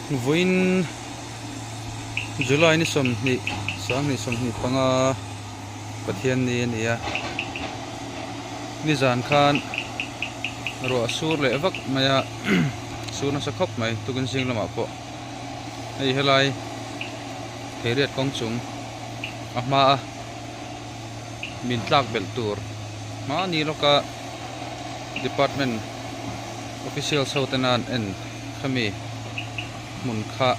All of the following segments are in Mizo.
Vawiin July ni 20 2025 Pathian ni a ni a, nizan khan ruah sur leh vak mai a, sur nasa khawp mai tukin zing lamah pawh hei helai theiriat kawng chung a hma a min tlak belh tur hmani lawka department officials ho tena an en khami hmun kha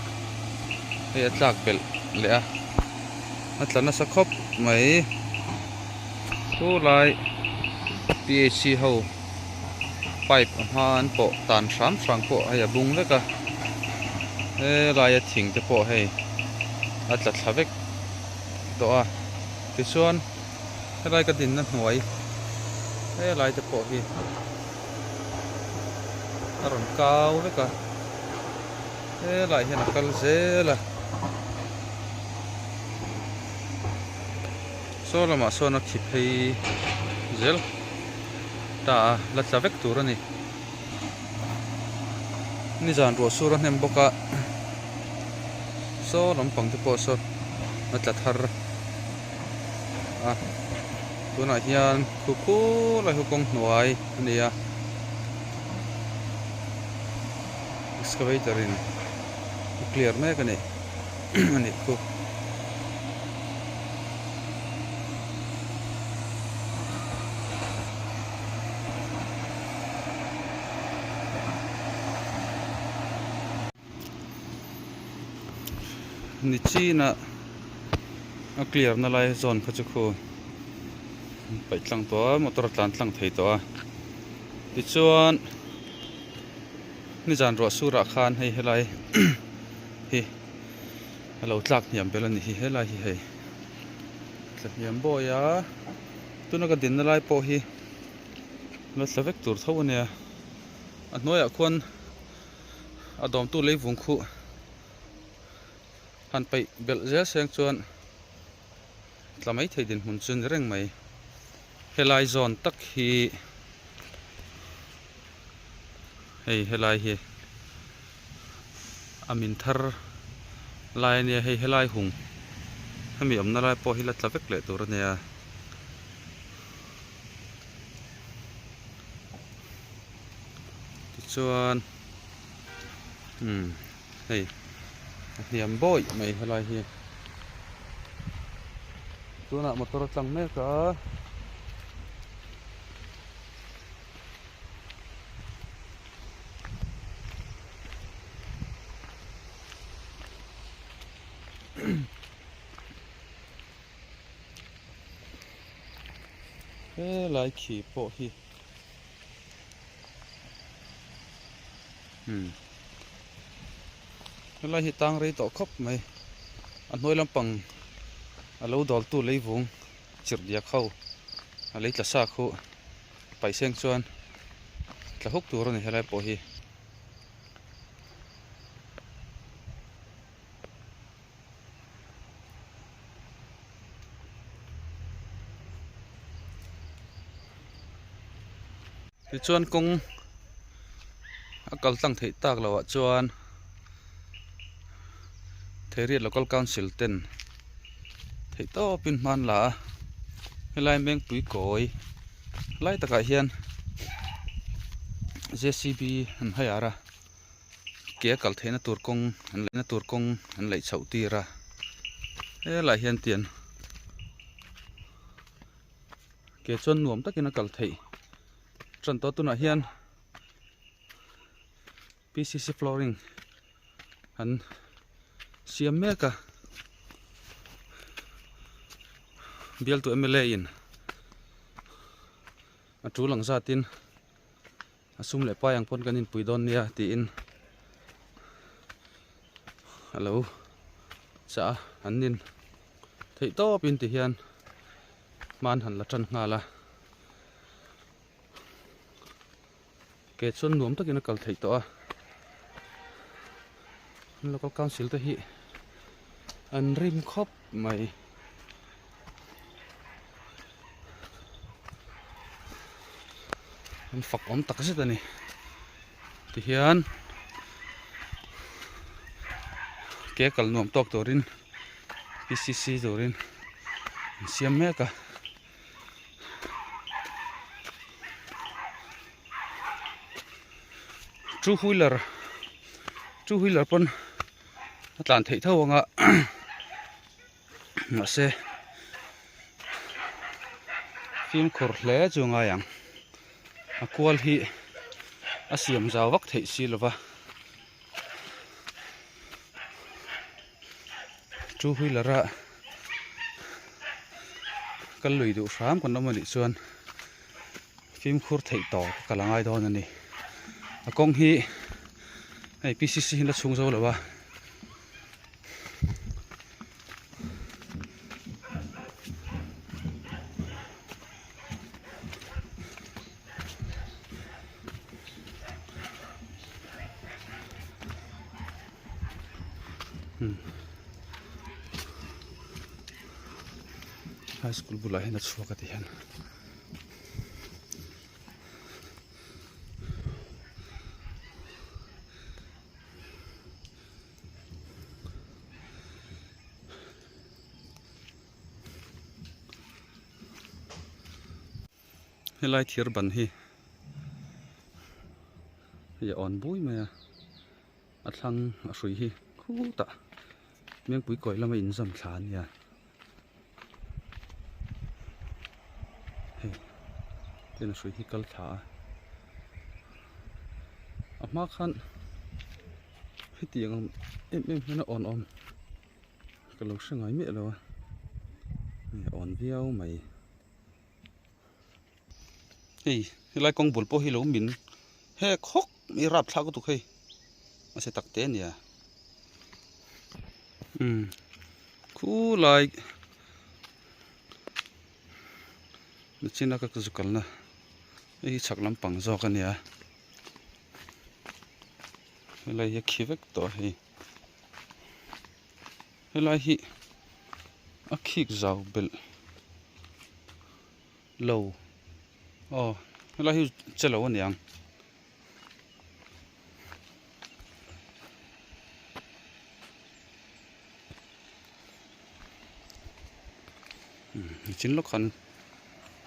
hei a tlak belh leh a a tla nasa khawp mai chu lai P H C ho pipe a hma an pawh tan hram hram pawh hei a bung vek a helaia thing te pawh hei a tla thla vek tawh a tichuan helai ka dinna hnuai helai te pawh hi a rawn kau vek a helai hian a kal zel a saw lamah sawn a khi phei zel ta a la tla vek tur a ni nizan ruah sur a hnem bawk a saw lampang te pawh saw a tla thar a tunah hian khu khu lai khu kawng hnuai a ni a excavator in a clear mek a ni a nih khu. Ni chin a a clear na lai zawn kha chu khu paih tlang tawh a motor a tlan tlang thei tawh a tichuan nizan ruah surah khan hei helai hi a lo tlak hniam vel a ni hi helai hi hei tla hniam bawi a tuna ka dinna lai pawh hi la tla vek tur tho a nia a hnuaiah khuan a dawmtu leivung khuh han peih belh zel seng chuan tla mai thei dinhmun chu ni reng mai helai zawn tak hi hei helai hi a min thar lai a nia hei helai hung hemi awmna lai pawh hi la tla vek leh tur a nia. Tichuan umm hei a hniam bawih mai helai hi tunah motor a tlang mek a. Helai khi pawh hi umm helai hi tang rei tawh khawp mai a hnuai lampang a lo dawl tu leivung chirhdiak ho a lei tla sa khu paih seng chuan tla huk tur a ni helai pawh hi. Tichuan kawng a kal tlang theih tak loh ah chuan Theiriat Local Council ten theih tawpin hma an la a helai Mengpui kawi lai takah hian J C B an hire a. Ke a kal theihna tur kawng an laihna tur kawng an laih chhoh tir a helaiah hian tian ke chuan nuam takin a kal theih tan tawh tunah hian P C C flooring an siam mek a bialtu M L A in a tul ang zatin. A sum leh pai ang pawn kan inpui dawn nia tiin a lo chah a an nin theih tawpin ti hian hman han la tan nghal a ke chuan nuam takin a kal theih tawh a local council te hi an rim khawp mai. An fak awm tak zet a ni tihian. Ke kal nuam tawk turin P_C_C turin an siam mek a. Two wheeler two wheeler pawn a tlan theih tho ang a mahse fimkhur hle chu a ngai ang a kual hi a siam zau vak theih si lova two wheeler a kal lui duh hram kan awm anih chuan fimkhur theih tawp ka la ngai dawn a ni a kawng hi hei P_C_C hi la chhung zo lo a. High school bulah hian a chhuak a ti hian. Helai thir ban hi hei a awn bui mai a a thlang a hrui hi khutah mengpui kawi lama inzam thla a nia hei tin a hrui hi kal thla a a hma khan hetiang ang em em hian a awn awm. Ka lo hre ngai miah lo a, hei a awn viau mai. Hei helai kawng bul pawh hi lo min hek hawk mai rap thlak lutuk hei a se tak te a nia. Umm khulai nachina ka zu kalna hei hi chhak lampang zawk a nia helai hi a khi vek tawh a hei. Helai hi a khik zau belh lo aw helai hi che lo aniang. Nichin lawk khan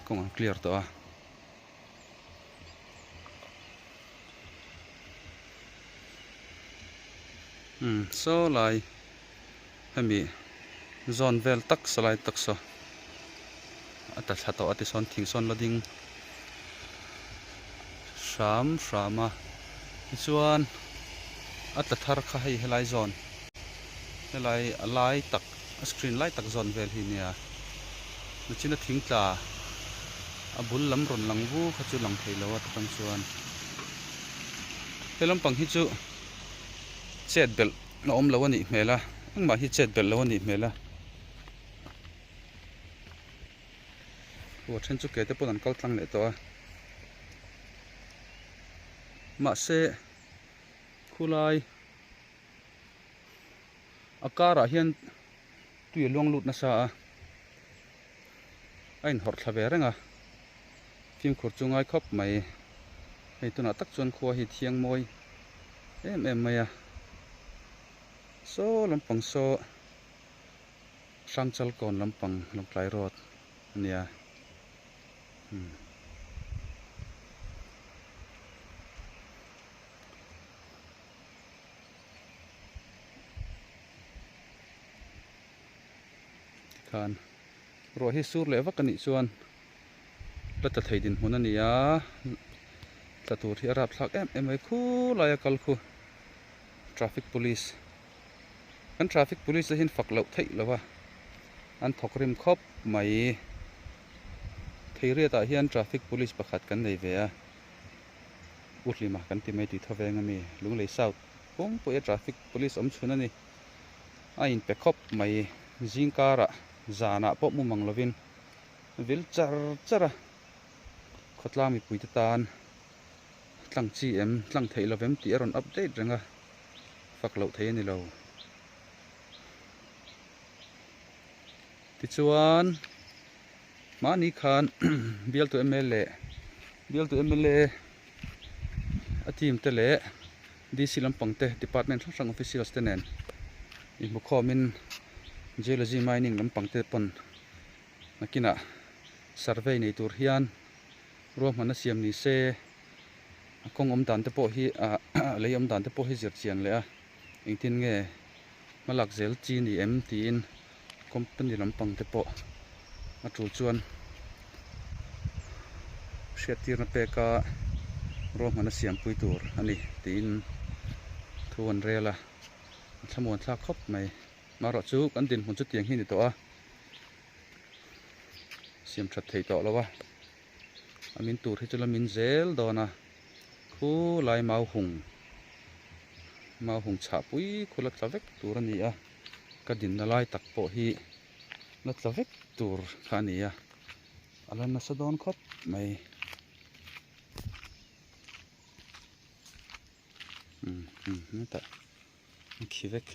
kawng an clear tawh a. Umm saw lai hemi zawn vel tak saw lai tak saw a ta thla tawh a tisawn thing sawn la ding hram hram a tichuan a tla thar kha hei helai zawn helai a lai tak a screen lai tak zawn vel hi nia nachina thing tla a bul lam rawn lang vu kha chu lang thei lo a ta tang chuan he lampang hi chu chet belh a awm lo a nih hmel a engmah hi chet belh lo a nih hmel a aw a then chu ke te pawn an kal tlang leh tawh a mahse khulai a karah hian tui a luang lut nasa a a inhawrh thla ve reng a fimkhur chu ngai khawp mai hei tunah tak chuan khua hi thiang mawi em em mai a saw lampang saw Hrangchal kawn lampang Lawngtlai road a nia umm. Tikhan ruah hi sur leh vak a nih chuan la tla thei dinhmun a ni a, tla tur hi a rapthlak em em mai khulai a kal khu traffic police kan traffic police te hian fak loh theih lo a an thawk rim khawp mai Theiriat ah hian traffic police pakhat kan nei ve a. U Hlima kan ti mai tih tho veng ami Lunglei South kawngpuia traffic police awm chhun a ni. A inpe khawp mai zing karah zanah pawh mu mang lovin vil char char a, khawtlang mipuite tan tlang chi em tlang theih lovem tih a rawn update reng a, fak loh thei a ni lo. Tichuan. Mahni khan bialtu mla bialtu mla a team te leh DC lampang te department hrang hrang officials te nen. Inhmukhawmin geology mining lampang te pawn nakinah survey nei tur hian ruahmanna siam ni se a kawng awm dan te pawh hi ah lei awm dan te pawh hi zir chian leh a engtin nge hmalak zel chi ni em tiin company lampang te pawh a tul chuan hriattirna peka ruahmanna siampui tur a ni tiin thu an rel a a thlamuan thlak khawp mai marawh chu kan dinhmun chu tiang hi a ni tawh a siam that thei tawh lo a a min tur hi chu la min zel dawn a khulai mau hung mau hung chhah pui khu la tla vek tur a ni a ka dinna lai tak pawh hi la tla vek tur kha a ni a a la nasa dawn khawp mai umm umm hetah a khi vek.